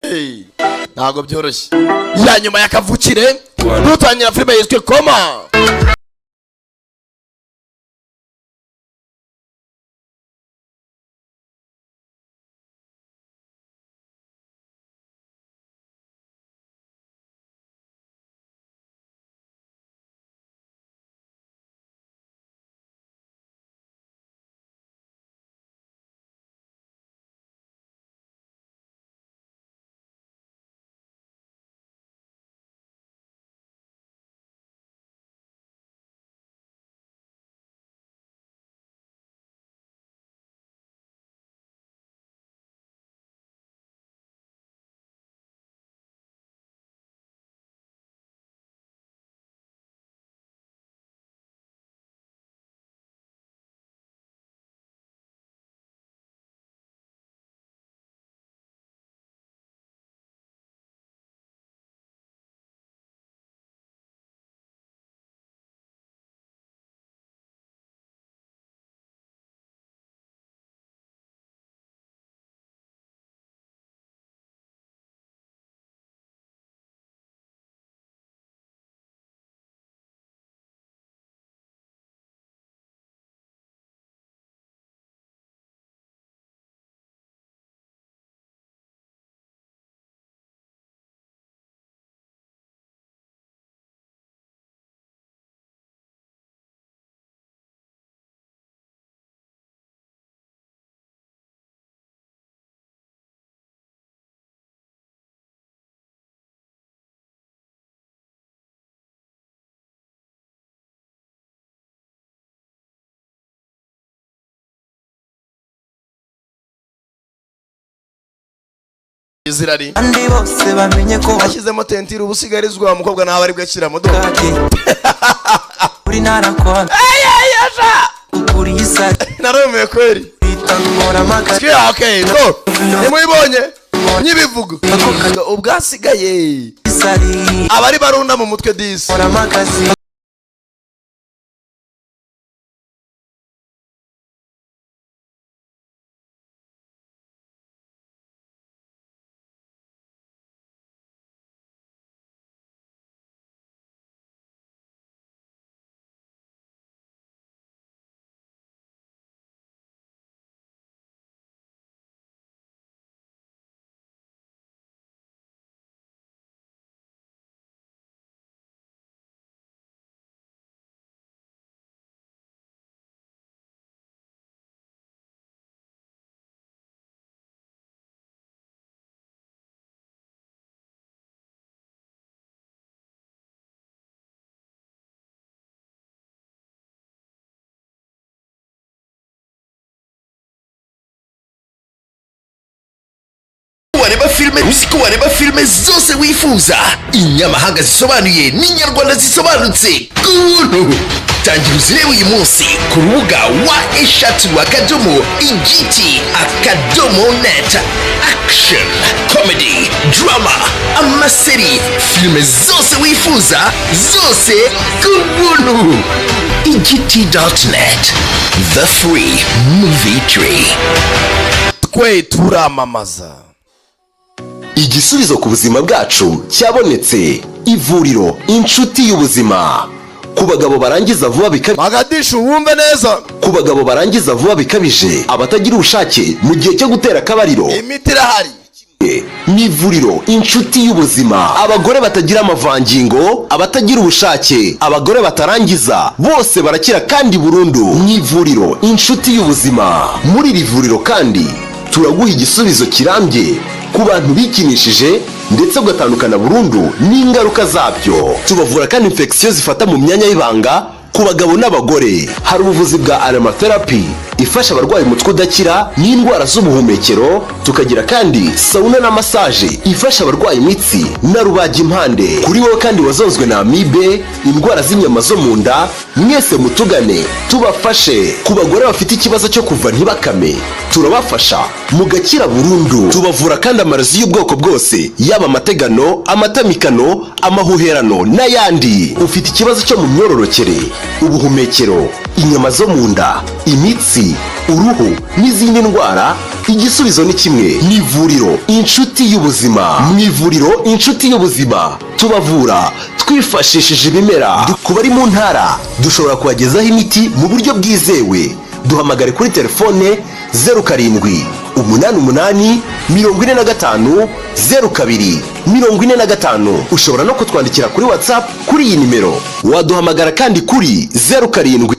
Hey, ntabwo byoroshye. Ya nyuma ya kavukire, dutangira filime yiswe Koma. Izirari. Kandi bose bamenye ko Ashyizemo tentire, ubusigarizwa wa mukobwa nawe aribwo ashyiramo do. Kake uri narakwana ukuriye isari. Naremeye kweri. Bita nkora amagara. Yeah, okay, so nimuyibonye nyibivuga ubwasigaye Isari. Abari barunda mu mutwe disi. Nkora amakazi. Wareba filime, uzi ko wareba filime zose wifuza, inyamahanga zisobanuye n'inyarwanda zisobanutse, ku buntu. Tangira uzirebe uyu munsi ku rubuga www.igt.net. Action, comedy, drama, amaseri, filime zose wifuza, zose ku buntu. igt.net, the free movie tree. Twe turamamaza. Igisubizo ku buzima bwacu cyabonetse. Ivuriro Inshuti y'Ubuzima. Ku bagabo barangiza vuba bikabije, Magadishu, wumve neza. Ku bagabo barangiza vuba bikabije, abatagira ubushake mu gihe cyo gutera akabariro, Imiti irahari. Ni ivuriro Inshuti y'Ubuzima. Abagore batagira amavangingo, abatagira ubushake, abagore batarangiza, bose barakira kandi burundu mu ivuriro Inshuti y'Ubuzima. Muri iri vuriro kandi turaguha igisubizo kirambye ku bantu bikinishije ndetse ugatandukana burundu n'ingaruka zabyo. Tubavura kandi infection zifata mu myanya y'ibanga ku bagabo n'abagore. Hari ubuvuzi bwa aromatherapy ifasha abarwaye umutwe udakira n'indwara z'ubuhumekero. Tukagira kandi sauna na massage ifasha abarwaye imitsi na rubagimpande. Kuri wowe kandi wazonzwe na amibe, indwara z'inyama zo mu nda, mwese mutugane tubafashe. Ku bagore bafite ikibazo cyo kuva ntibakame, turabafasha mugakira burundu. Tubavura kandi amarozi y'ubwoko bwose, yaba amategano, amatamikano, amahuherano n'ayandi. Ufite ikibazo cyo mu myororokere. Ubuhumekero, inyama zo mu nda, imitsi, uruhu n'izindi ndwara, igisubizo ni kimwe: ni ivuriro Inshuti y'Ubuzima. Mu ivuriro Inshuti y'Ubuzima tubavura twifashishije ibimera. Ku bari mu ntara, dushobora kubagezaho imiti mu buryo bwizewe. Duhamagare kuri telefone 0788 45 02 45. Ushobora no kutwandikira kuri WhatsApp kuri iyi nimero. Waduhamagara kandi kuri 07.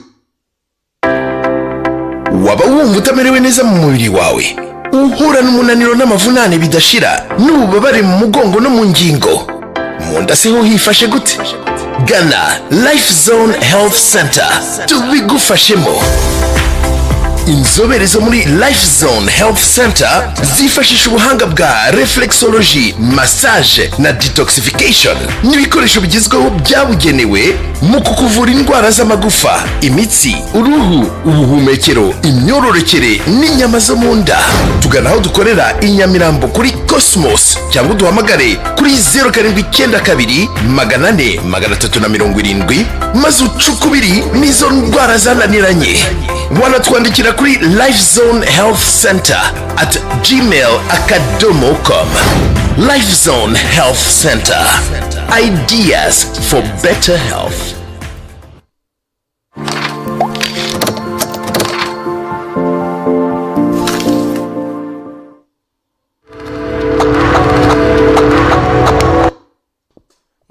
Waba wumva utamerewe neza mu mubiri wawe, uhura n'umunaniro n'amavunane bidashira, n'ububabare mu mugongo no mu ngingo? Mu nda se ho hifashe gute? Gana Life Zone Health Center tubigufashemo. Inzobere zo muri Life Zone Health Center zifashisha ubuhanga bwa reflexology, massage na detoxification n'ibikoresho bigezweho byabugenewe mu kukuvura indwara z'amagufa, imitsi, uruhu, ubuhumekero, imyororokere n'inyama zo mu nda. Tugana aho dukorera i Nyamirambo kuri Cosmos, cyangwa uduhamagare kuri 0792 400 370, maze ucukubiri n'izo ndwara zananiranye. Wanatwandikira kuri Lifezone Health Center @gmail.com. Life Zone Health Center, ideas for better health.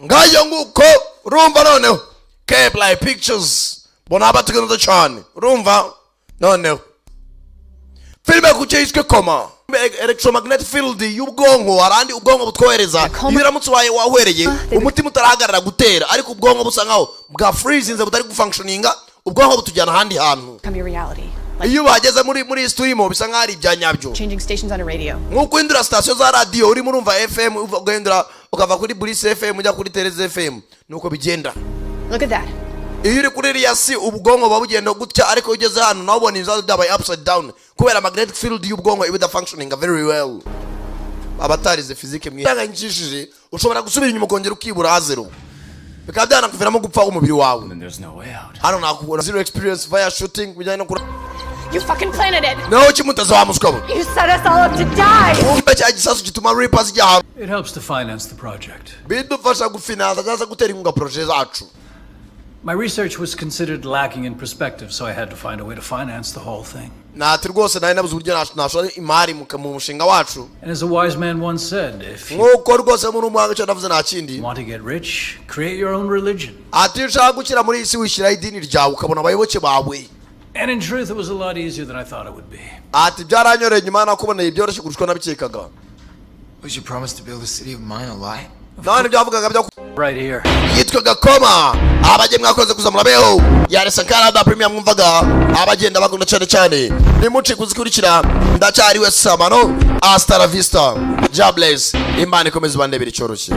Ngayo nguko, urumva noneho Cape Life Pictures bona abatugenza cyane. Urumva noneho filime ku yiswe Koma. Electromagnetic field y'ubwonko, harandi ubwonko butwohereza. Iyo uramutse ubaye wahwereye, umutima utarahagarara gutera ariko ubwonko busa nkaho bwa freezinze, butari gufunctioninga, ubwonko butujyana ahandi hantu. Become your reality. Iyo bageze muri stream, bisa nkaho ari ibya nyabyo. Changing stations on a radio. Nk'uko uhindura sitasiyo za radiyo, urimo urumva FM, ugahindura ukava kuri Burisi FM ujya kuri Tereze FM, nuko bigenda. Look at that. Iyo uri kuri iriya si, ubwonko buba bugenda gutya, ariko iyo ugeze hano nawe ubona ibibazo byabaye upside down kubera magnetic field y'ubwonko iba idafunctioning very well. Abatarize physique mwihangayikishije, ushobora gusubira inyuma ukongera ukibura hazero, bikaba byanakuviramo gupfa umubiri wawe. There's no way out. Hano nakubona zero experience fire shooting bijyanye no kura. You fucking planted it. Naho kimutaza wa muswa we. You set us all up to die. Kumbe cya gisasu gituma Reapers zijya ahantu. It helps to finance the project. Bidufasha gufinansa cyangwa se gutera inkunga projet zacu. My research was considered lacking in perspective, so I had to find a way to finance the whole thing. Nati rwose nari nabuze uburyo nashora imari mu mushinga wacu. And as a wise man once said, if you Nk'uko rwose muri umuhanga icyo navuze nta kindi, want to get rich, create your own religion. Ati iyo ushaka gukira muri iyi si, wishyiraho idini ryawe ukabona abayoboke bawe. And in truth, it was a lot easier than I thought it would be. Ati byaranyoreye nyuma nakuboneye byoroshye kurusha uko nabikekaga. Was your promise to build a city of mine a lie? None ibyo byo Right here. Yitwaga Koma. Abagiye mwakoze kuza murabeho yaresa Canada Premium mwumvaga abagenda bakunda cyane cyane, nimuci kuzikurikira. Ndacyari we Samano. Hasta la vista, jobless. Imana ikomeze ibandebere icyoroshye.